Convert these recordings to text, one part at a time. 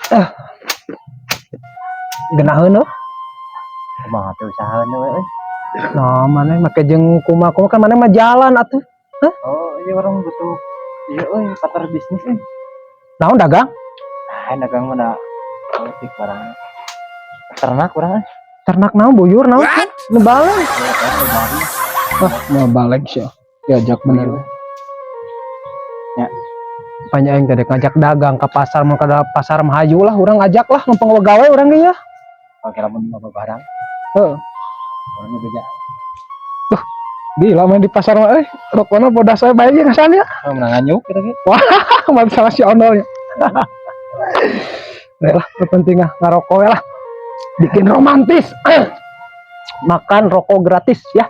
Eh. Geunaheun heuh. Kumaha teh usahaeun we euy. Nah, maneh make jeung kumaha kumaha kan maneh mah jalan atuh. Oh, iya, urang butuh iya euy, partner bisnis euy. Naon, dagang? Nah, dagang mah da politik barang. Ternak urang euy. Ternak naon, buyur naon? Nu balik. Ya, kan, bari. Wah, mau balik sih. Diajak bener. Ya. Panjang aing teh ngajak dagang ke pasar, mau ke pasar mah hayu lah urang ngajak lah, numpang gawe urang ge ya. Oke, lamun mau barang. Heeh. Urang beja. Gila main di pasar mah euy. Rokona bodas saya bae jeung ya. Oh, menang nganyuk kita ge. Wah, mati salah si ondol ya. Baik lah, yang penting ah ngarokok we lah. Bikin romantis. Makan rokok gratis ya.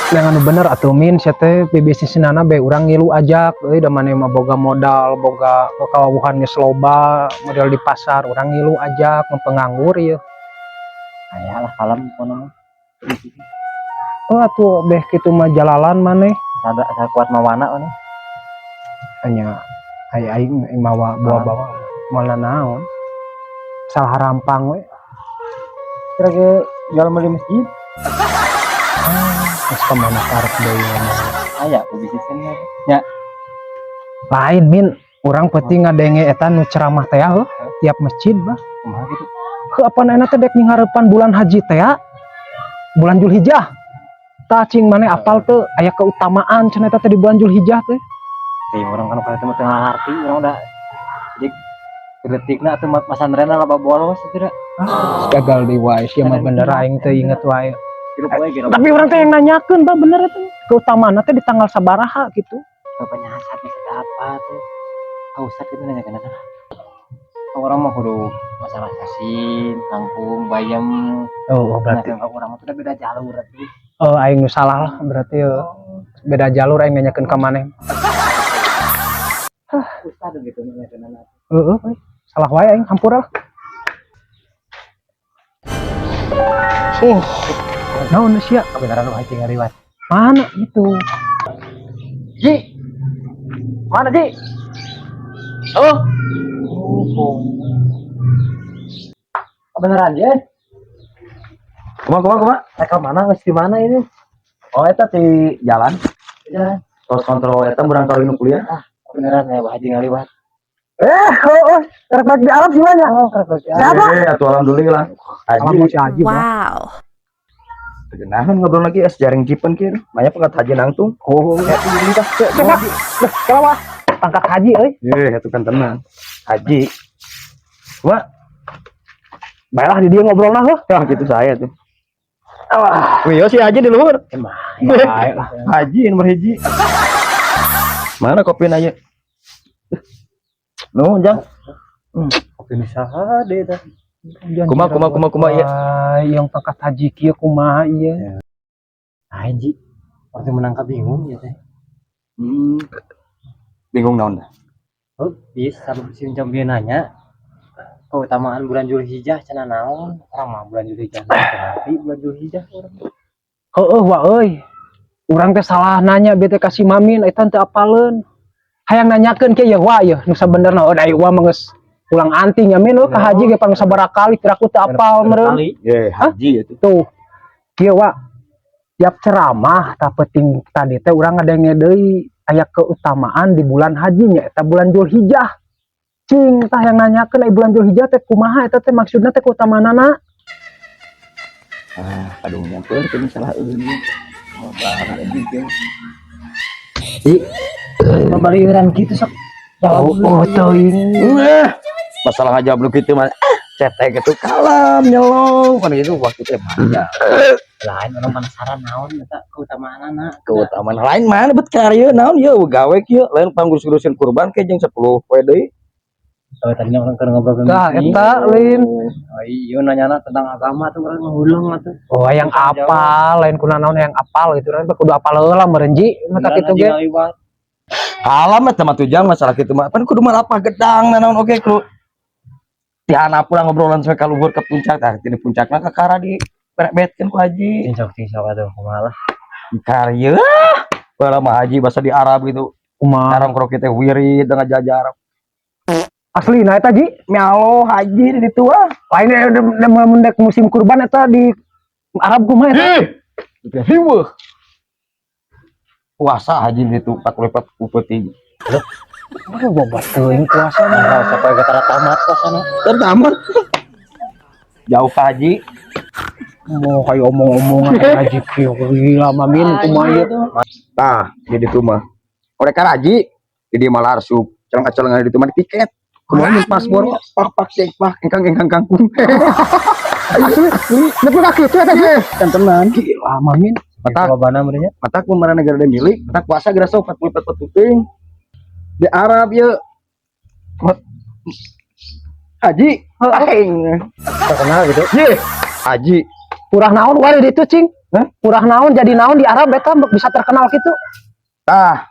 Yang anu bener atuh, Min, sia teh bisnisna be urang ngilu ajak euy, da maneh mah boga modal, boga kawawuhan geus loba, model di pasar urang ngilu ajak nganggur ieu. Aya lah, kalem pokona mah. Oh, atuh beh kitu mah jalalan maneh. Sada asa kuat mawana maneh. Hanya aya aing mawa bawa-bawa moal naon. Salah rampang we. Kira ge jual beli masjid. Geus kemana karep deui mah. Aya ku bisnisnya. Ya. Lain, Min, urang penting ngadenge eta nu ceramah teh heuh, tiap masjid bah. Kumaha gitu? Ke apa enak teh dek mingharepan bulan haji teh ya. Bulan Julhijjah. Tah, cing, maneh apal teu aya keutamaan cenah eta teh di bulan Julhijjah teh? Teh urang kan kana teh teu ngarti urang udah. Jadi detikna atuh masantrenna loba bolos atuh da. Gagal di wae sia mah, bener aing teh inget wae. Hirup we gitu. Tapi urang teh yang nanyakeun bah, bener eta keutamaan teh di tanggal sabaraha gitu. Bapaknya hasad apa tuh? Ah, Ustad itu nanya kenapa? Urang mah kudu masalah sasin, kangkung, bayam. Oh, berarti Nah, urang mah tuh udah beda jalur atuh. Oh, aing nu salah lah berarti ya. Beda jalur aing nanyakeun ka maneh. Ustad gitu nanya kenapa. Heeh, euy. Salah wae aing, hampura lah. Oh, naon sia? Kebenaran lu haji ngaliwat. Mana itu? Ji. Mana, Ji? Oh. Oh. Kebenaran ya? Kumaha, kumaha, kumaha? Eh, ke mana geus, di mana ini? Oh, eta di jalan. Jalan. Tos kontrol eta murang kali nu kuliah. Kebenaran ya, Haji ngaliwat. Eh, oh, rek balik di Arab sih banyak. Oh, keren. Siapa? Eh, atuh alhamdulillah. Salam Haji. si Haji, Bang. Wow. Genahan ngobrol lagi es jaring jipen kieu. Manya pangkat haji nangtung. Oh, Eh, jadi tah. cekap. Lah, kenapa? Pangkat haji euy. Eh, itu kan tenang. Haji. Wah, Baiklah di dia ngobrol nah heuh. ya gitu saya tuh. Wah, Wih, si Haji di luhur. Baik lah. Haji nomor hiji. Mana kopi aja? Nu, Jang. Kopi saha deh tah. Kumaha, kumaha, kumaha, kumaha, ieu? Wah, yang pangkat haji kieu kumaha ieu? Haji. Waktu menangkap bingung ya teh. Bingung naon dah? Oh, bisa si Uncam dia nanya keutamaan bulan Julhijjah cenah naon? Urang mah bulan Julhijjah tapi bulan Julhijjah urang. Heeh, wa euy. Urang teh salah nanya bete ka si Mamin eta teu apaleun. Hayang nanyakeun ke ya wa ya nu sabenerna, oh, da wa mah geus ulang anting ya, Min, euy, ka haji ge pang sabaraha kali kira ku teu apal meureun. Ye, haji itu. Tuh. Kieu, wa. Tiap ceramah tah penting tadi teh urang ngadenge deui aya keutamaan di bulan haji nya eta bulan Julhijjah. Cing tah yang nanyakeun aya bulan Julhijjah teh kumaha eta teh, maksudna teh keutamaanana? Ah, aduh, nyamper ke salah euy. Oh, barang juga. Pembaliuran gitu sok. Oh, teuing. Nah, masalah ngajawab lu gitu mah. Ah, cetek itu kalam nyelong kan itu waktu teh banyak. Lain, urang penasaran naon eta keutamaanana. Keutamaan lain mana bet karya naon ye gawe kieu lain panggurus-gurusin kurban ke jeung 10 poe deui. Oh, tadinya urang keur ngobrol Tah eta lain. Oh iya, nanya tentang agama tuh urang ngulang atuh. Oh, yang apal lain kuna naon, yang apal gitu kan kudu apal heula meureun, Ji, mata kitu ge. Kalam eta mah tujang masalah kitu mah pan kudu mah apa gedang naon oge kudu ti handap pulang ngobrolan sampai ka luhur ke puncak, tah di puncakna kakara di beretkeun ku haji. Cincok cincok atuh kumaha lah. Karya baheula mah haji bahasa di Arab gitu. Kumaha? Sekarang kalau kita wirid dengan jajah Arab. Asli nah eta, Ji. Mialo haji di ditu ah. Lain mun dek musim kurban eta di Arab kumaha eta? Ih, riweuh. Puasa haji di ditu 44 peuting. Aduh, bobat teuing puasa mah. Nah, sampai ke tamat puasana. Tamat. Jauh ka haji. Mau kayak omong-omongan haji kieu gila mamin kumaha ieu. Tah, di ditu mah. Oleh ka haji, di dieu malah asup. Celeng-celengan di ditu mah tiket. Kumaha mun paspor pak pak cek pak engkang engkang kangkung. Asli, nepi ka kitu eta, Ji. Kan tenan. Gila mamin. Mata Lobana meureun nya. Mata mun mana negara dia milik, mata puasa geura sok 44 peuting. Di Arab ieu. Haji, aing. Terkenal gitu. Ye, haji. Purah naon wae di ditu, cing? Hah? Purah naon jadi naon di Arab eta bisa terkenal gitu? Tah,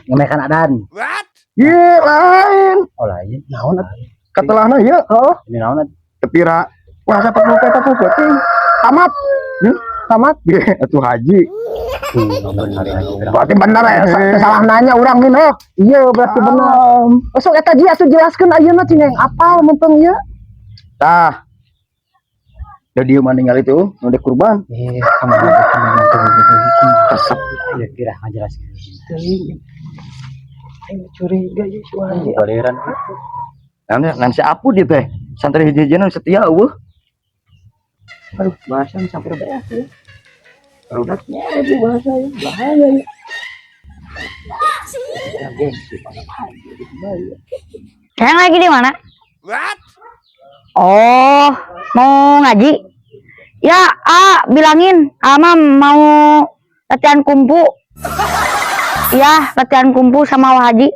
Ngemekan adan. ye lain. Oh lain. Naon atuh? Katelahna ieu, Heeh, Ini naon atuh? tepira puasa 44 peuting. Tamat. Hmm? Tamat. Ye, atuh haji. Bener haji. Berarti bener ya, salah nanya urang min oh. Iya, berarti bener. Oh, sok eta Ji asuh jelaskeun ayeuna cing yang apal mumpung ieu. Tah. Da dieu mah ningali tuh, nu dek kurban. Eh, kemana kemana tuh? Resep. Ya kira ngajelaskeun. Teuing. Aing curiga ieu si Haji. Baliran. Nah, nan si Apu dia teh. Santri hiji-hijina setia eueuh. Aduh, bahasa sampai beres ya. Produknya itu bahasa ya, bahaya ya. Ya, gengsi pada haji gitu bahaya. Sekarang lagi di mana? Oh, mau ngaji? Ya, A, bilangin, Ama mau latihan kungfu. Ya, latihan kungfu sama Wah Haji.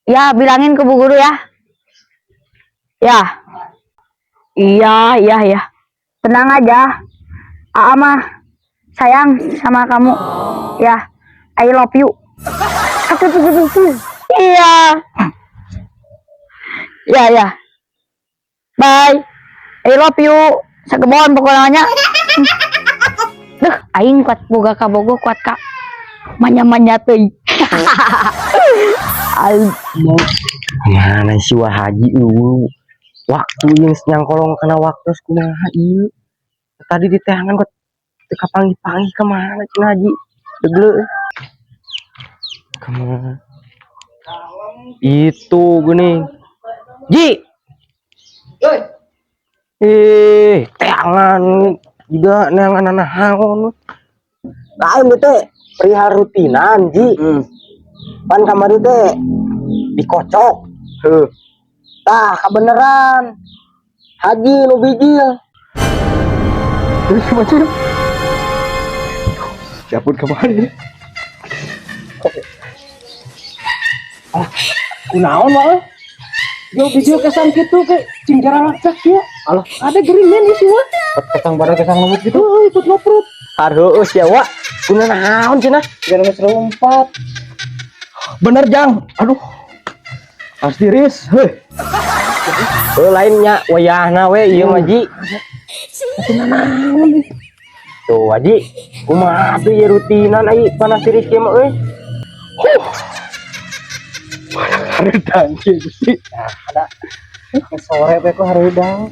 Ya, bilangin ke Bu Guru ya. Ya. Iya. Tenang aja. Aa mah sayang sama kamu. Ya, I love you. Iya. Ya. Bye. I love you. Sagebon pokoknya. Duh, aing kuat boga kabogoh kuat ka manya-manya teuing. Aing Mana si Wah Haji eueuh. Waktu yang nyangkolong kana waktu kumaha ieu. Tadi di teangan kok teu kapanggih-panggih kemana cenah Haji? Degle. Kemana? Itu gini. Ji. Eh, teangan juga neangan naon. Lain teh perihal rutinan, Ji. Pan kamari teh dikocok. Heuh. Tah kebeneran. Haji nu bijil. Terus macam Siapun kemana? Kunaon mah? Yo video kesan gitu ke cing jaralacak ya. Alah, ada geringan isi mah. Kesang pada kesang lembut gitu. Heeh, ikut ngoprot. Harus ya, Wak. Kuna naon cenah? Jangan geus lompat. Bener Jang. Aduh. Pasti ris. Heuh. Oh, lainnya wayahna we ieu mah, Ji. Tuh, Haji. Kumaha tuh ieu rutinan ai panas tiris kieu mah euy. Hareudang kieu Gusti. Sore we ku hareudang.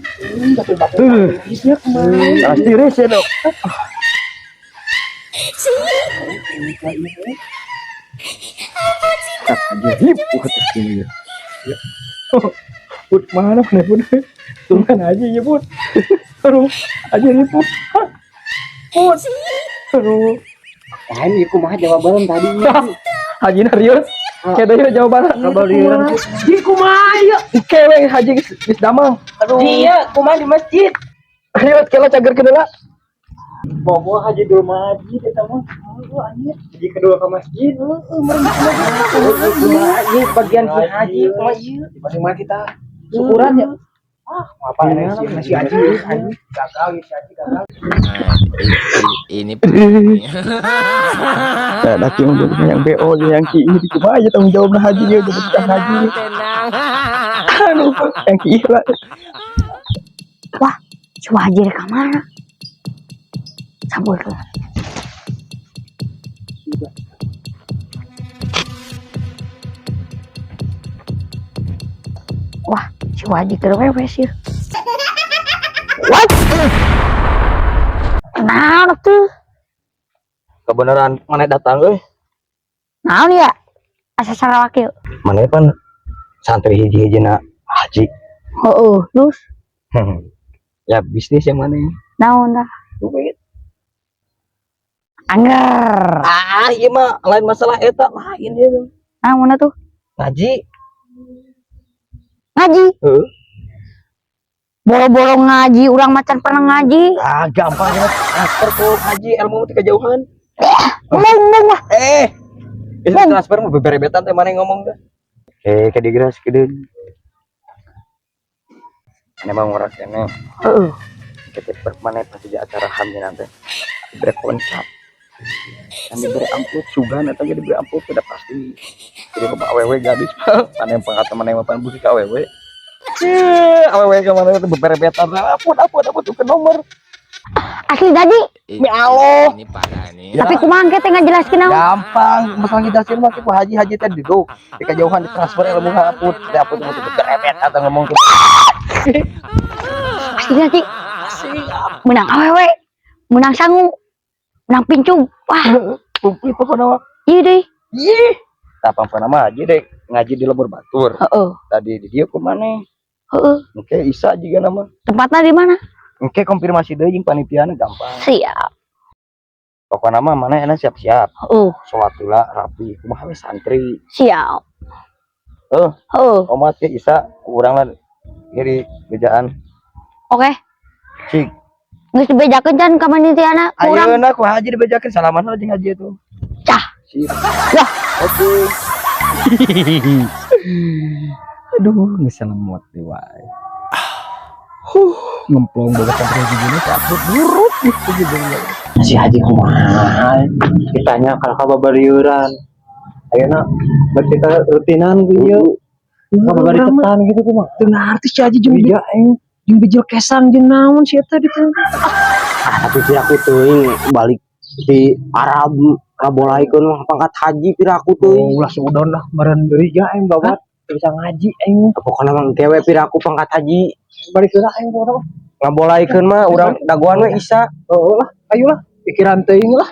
Heuh. Isnya kumaha? Pasti ris ya, Dok. Aja put ya. Put mana mana put? Tunggan aja ya put. Aduh, aja nih put. Put. Aduh. Lain ieu kumaha jawaban tadi. Haji Narius. Kayak dari Jawa Barat. Kabaliran. Ji kumaha ieu? Kewe haji geus geus damang. Aduh. Iya, kumaha di masjid? Ayo kela cager ke heula. Bobo haji dulu masjid eta mah. Haji kedua ke masjid. Kumaha ieu bagian si haji kumaha ieu? Di mana kita syukuran ya? Ah, apa ini si si Haji haji gagal si Haji gagal. Ini Nah, daki mah yang BO yang ki ini kumaha aja tanggung jawab haji dia udah haji. Aduh, yang ki lah. Wah, si Wah Haji rek ka mana? Sabar lah. Si Waji keur wewes ya. What? Naon tuh? Kebenaran mana datang euy? Naon ya? Asa sarawak yuk. Mana pan santri hiji-hijina haji. Heeh, terus Ya bisnis yang mana? Naon dah? Duit. Angger. Ah, iya mah lain masalah eta, lain ya. Naon tuh? Ngaji. Ngaji. Heeh. Boro-boro ngaji, urang macan pernah ngaji. Ah, gampang ya. Transfer ku haji ilmu teh kejauhan. Mung mung lah. Eh. Itu transfer mau beberebetan teh mana yang ngomong teh. Eh, ke digras gede. Ini mah ngurak ini. Heeh. Kita mana pasti di acara hamil nanti. Diberi konsep. Yang diberi amplop sugan atau diberi amplop sudah pasti. Jadi ke awewe gadis mana yang pangkat mana yang mapan buki ke awewe. Cie, awewe ke mana itu beberebetan. Apun apun apun tuh ke nomor. Asli jadi. Ini, Allah. ini parah nih. Tapi kumaha engke teh ngajelaskeun naon? Gampang, masalah ngejelasin mah ku haji haji tadi tuh. Di kejauhan ditransfer ilmu haput, teh apun tuh beberebet atau ngomong ke Asli ngaji. Menang awewe, menang sangu, menang pincung. Wah, kumpul pokoknya mah. Iya deh. Ih, tah pangpana mah haji deh ngaji di lembur batur. Tadi di dieu ku maneh. Oke, Isa juga nama. Tempatnya di mana? Oke, konfirmasi deui jeung panitiana gampang. Siap. Pokoknya mah mana enak siap-siap. Heeh. Salat heula rapi, kumaha we santri. Siap. Eh, Heeh. Omat ke Isa ku urang lah di bejaan. Oke. Cik. Geus dibejakeun can ka panitiana ku urang. Ayeuna ku haji dibejakeun salaman heula jeung haji itu. Cah. Sip. Wah. Oke. Aduh, geus lemot deui wae. Huh, ngemplong boga santri hiji cabut buruk gitu gitu. Si Haji kumaha kitanya kalau kababariuran ayeuna berarti kita rutinan gitu kababari cetan gitu kumaha. Teu ngarti si Haji jeung Iya aing. Jeung bijil kesang jeung naon si eta di teh. Ah, tapi piraku teuing balik di Arab ngabolaikeun mah pangkat haji piraku teuing. Oh, ulah suudon lah meureun. Curiga aing babat bisa ngaji aing. Pokokna mah engke we piraku pangkat haji. Balik heula aing pokona mah. Ngabolaikeun mah urang dagoan we Isa. Oh lah, ayolah pikiran teuing lah.